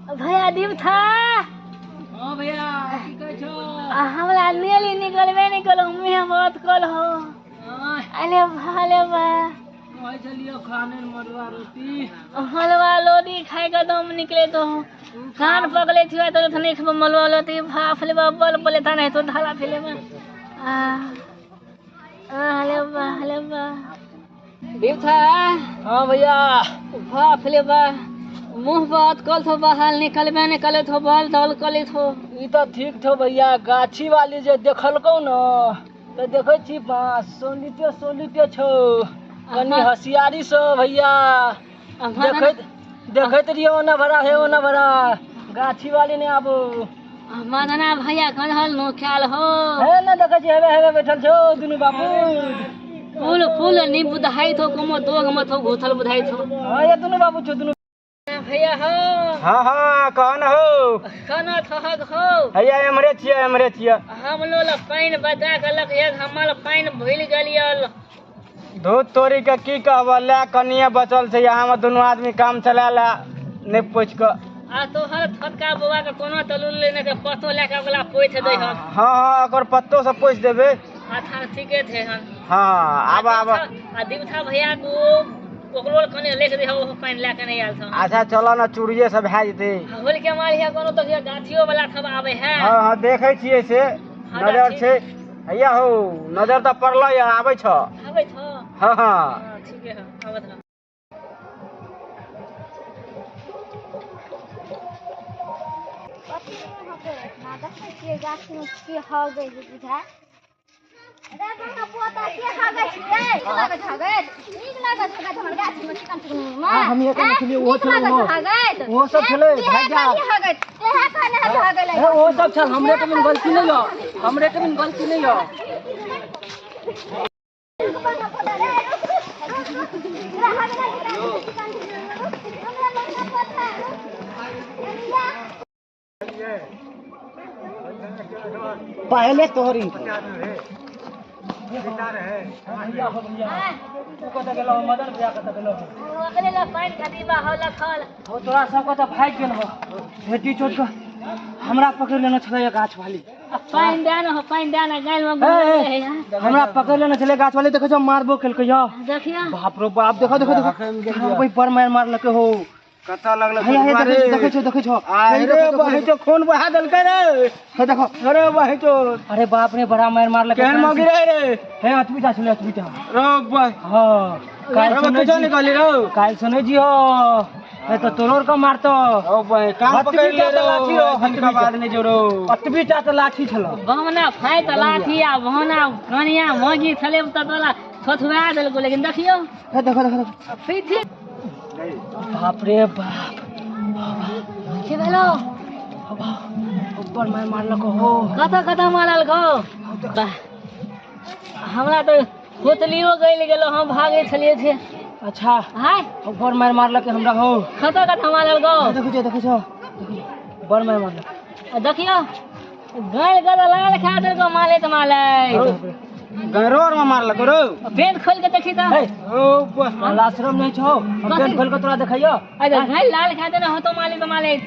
भैया दीप था। हाँ भैया की कहै छौ? आ हमरा नेली निकलबे नहीं कल मुँह बहुत कल हो। अरे भाले बा कहै छलियौ खाने मरुआ रोटी हलवा लोदी खाए के दम निकले तो कान पकड़े थी तो थने खब मलवा लोती भाफ ले बल बोले था नहीं तो धाला फेले में। आ अरे बा अरे बा दीप था। हाँ भैया भाफ ले बा मुँह बहुत कल थो बहाल निकलबे निकले थो बल दल कले थो। ई तो ठीक थो भैया, गाछी वाली जे देखलकौ न तो देखै छी बाँस सोलिते सोलिते छौ, कनी होशियारी से भैया देखैत देखैत रहियो ओना भरा हे ओना भरा गाछी वाली ने आबू। मदना भैया कन्हल नो ख्याल हो हे न देखै छी हेबे हेबे बैठल छौ दुनू बाबू। फूल फूल नी बुधाई थो कोनो दोग मत हो घोथल बुधाई थो। हां ये दुनू बाबू छौ दुनू भैया हो। हाँ हाँ कौन हो खाना थहक हो? हैया एमरे छियै एमरे छियै। हम लोग पानि बचा के लक एक हमर पानि भूल गेलियल। धूत तोरी के की कहब, ले कनिए बचल छै, यहाँ में दुनू आदमी काम चला ला नहीं पूछ के। आ तोहर छोटका बौआ के कोनो तलुल लेने के पत्तो ले के ओकरा पोछि दै हन। हाँ हाँ ओकर पत्तो सब पोछि देबै। अच्छा ठीके थे हन। हाँ आब आब आ दीपथा भैया को ओकरो कने लेके दे हो पानि ले के नहीं आयल था। अच्छा चलो ना चूड़िए सब भए जेतै। होल के मारिया कोनो तो गाछियो वाला सब आवे है। हाँ हाँ देखै छियै से नजर छै हैया हो, नजर तऽ पड़लै आबै छ आबै छ। हाँ हाँ ठीक है आवत रह। कथी हके ना देखै छियै गाछी में की हगै छै बुझा। रे बंगा पोता के हगै छियै? नीक लागत हगैत, नीक लागत हगैत हमर गाछी में चिकन चिकन में। हम ये कहने छलियै ओहो छलै ओहो सब छलै भाग जा हगैत तेहे कहने हगै हे ओहो सब छल। हमरे के बिन गलती नहीं हो, हमरे के बिन गलती नहीं हो। पहले तोहरी भैया हो भैया तू कतऽ गेलहो? मदन भैया कतऽ गेलहो? ओकरे ला पानि खदीबा हो लखल हो तोरा सब कतऽ भागि गेल हो। भेटी चोट के हमरा पकड़ लेने छलै गाछ वाली। पानि दे न हो पानि दे न गाल में घुस हमरा पकड़ लेने छलै गाछ वाली। देखै छौ मारबो केलकै यौ। देखियो बाप रो बाप, देखो देखो देखो ओहि पर मार मारलकै हो। कतऽ लगल? देखै छौ देखै छौ अरे बहिचो खून बहा देलकै रे। हे देखो अरे बहिचो, अरे बाप रे बड़ा मार मारलकै। केहन मौगी रहे रे? हे अतबीटा छलै अतबीटा रो बा। हां काल्हि सुनै छी निकाली रो, काल्हि सुनै छी हो हे तो तोरोर के मारतो। ओ बे कान पकड़ ले रे लाठी रो, जिनका बाद नहीं जोरो। अतबीटा त लाठी छलो बहना फाइत लाठी आ बहना कनिया मौगी छलै त तोरा थोथुआ देलको। लेकिन देखियो हे देखो देखो पीछे बाप रे बाप की भेलो? ऊपर मार मारलको हो। कतऽ कतऽ मारलको? हमरा तऽ कोतलियो गलि गेलो, हम भागै छलियै थे। अच्छा हाय ऊपर मार मारलक हमरा हो। कतऽ कतऽ मारलको? देखो छौ देखो छौ बड़ मार मारलक। देखियो गलि गेलो लाल खा देलको मारैत मारैत। गरोर में मारलक रो। पेट खोल के देखी त। ओ बस आश्रम नहीं छौ, हम पेट खोल के तोरा देखैयो। अरे गलि लाल खा देने हो तो मारैत मारैत।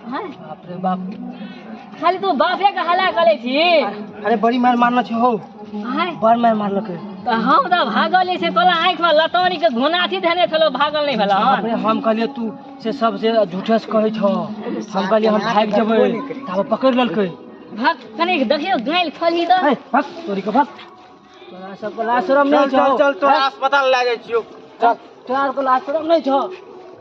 बाप रे बाप खाली तू बापे के हल्ला करे छी। अरे बड़ी मार मारना छौ हो, बड़ मार मारलक। तो हम तो भागल छै तोला आँखि में लतौनी के घुनाथी धेने छलो, भागल नहीं भेल। अरे हम कहलिए तू से सब से झूठे से कहै छौ, हम कहलिए हम भागि जेबै तब पकड़ लेलकै। भाग कनी देखियो गाइल खोली त। ए भाग तोरी के भाग, तोरा सब के लाज शरम नहीं छौ। चल चल तोरा अस्पताल ले जाइ छियौ, चल तोरा के लाज शरम नहीं छौ।